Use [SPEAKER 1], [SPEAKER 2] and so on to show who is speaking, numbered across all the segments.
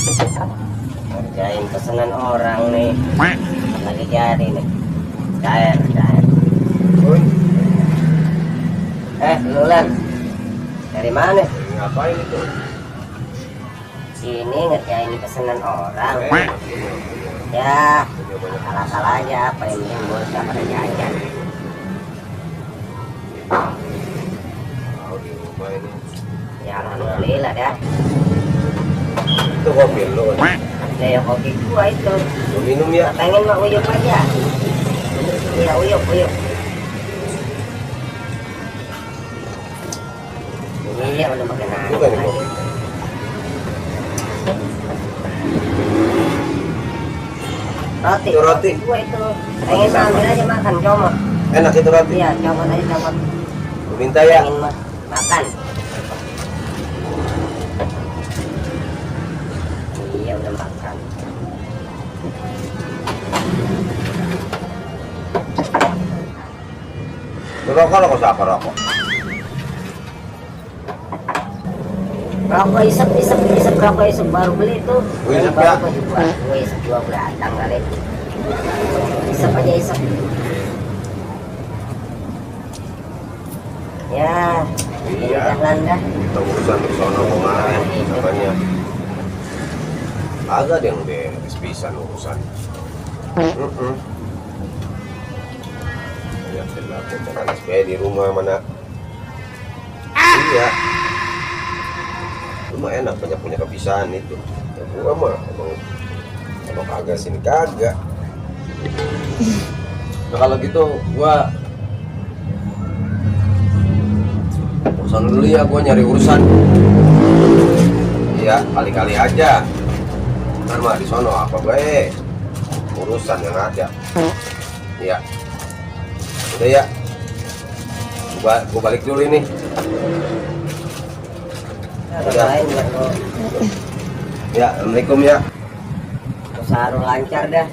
[SPEAKER 1] Kerjain pesanan orang nih. Lagi cari nih. Cair. Lulan. Dari mana?
[SPEAKER 2] Ngapain itu?
[SPEAKER 1] Sini ngerjain pesanan orang. Ya, salah aja. Apa yang penting bos gak pada jajan.
[SPEAKER 2] Tahu di rumah ini.
[SPEAKER 1] Ya alhamdulillah dah.
[SPEAKER 2] Itu kopi lu.
[SPEAKER 1] Ada yang kopi gua itu.
[SPEAKER 2] Lu minum ya?
[SPEAKER 1] Pengen mak uyup aja. Iya uyup. Iya udah makan
[SPEAKER 2] Itu kan ini kopi.
[SPEAKER 1] Roti gua itu. Pengen ambil aja makan comot.
[SPEAKER 2] Enak itu roti.
[SPEAKER 1] Iya comot aja comot.
[SPEAKER 2] Lu minta ya?
[SPEAKER 1] Pengen makan. Iya udah makan.
[SPEAKER 2] Rokok lo kok siapa rokok?
[SPEAKER 1] Rokok isep rokok isep baru beli tuh.
[SPEAKER 2] Gua isep ya?
[SPEAKER 1] Gua isep dua beratang kali. Isep aja isep. Ya,
[SPEAKER 2] Iya.
[SPEAKER 1] jalan dah.
[SPEAKER 2] Kita urusan di sono kemarin katanya. Agak ada yang beres pisan urusan. Ya jelas kan supaya di rumah mana. Iya. Rumah enak banyak punya kebiasaan itu. Ya gua mah emang kalau kagak sini kagak. Nah kalau gitu gua urusan dulu ya, gua nyari urusan. Iya, kali-kali aja. Ntar mah di sono apa baik urusan yang ada. Iya. Udah ya. Gua balik dulu ini.
[SPEAKER 1] Ada lain ya kok.
[SPEAKER 2] Ya, assalamualaikum ya.
[SPEAKER 1] Usaha lu lancar dah.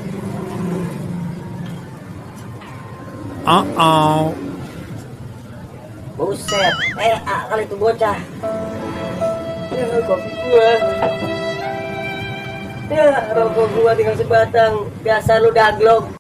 [SPEAKER 1] Buset, kali itu bocah. Ya, kopi gua. Ya, rokok gua tinggal sebatang. Biasa lu daglog.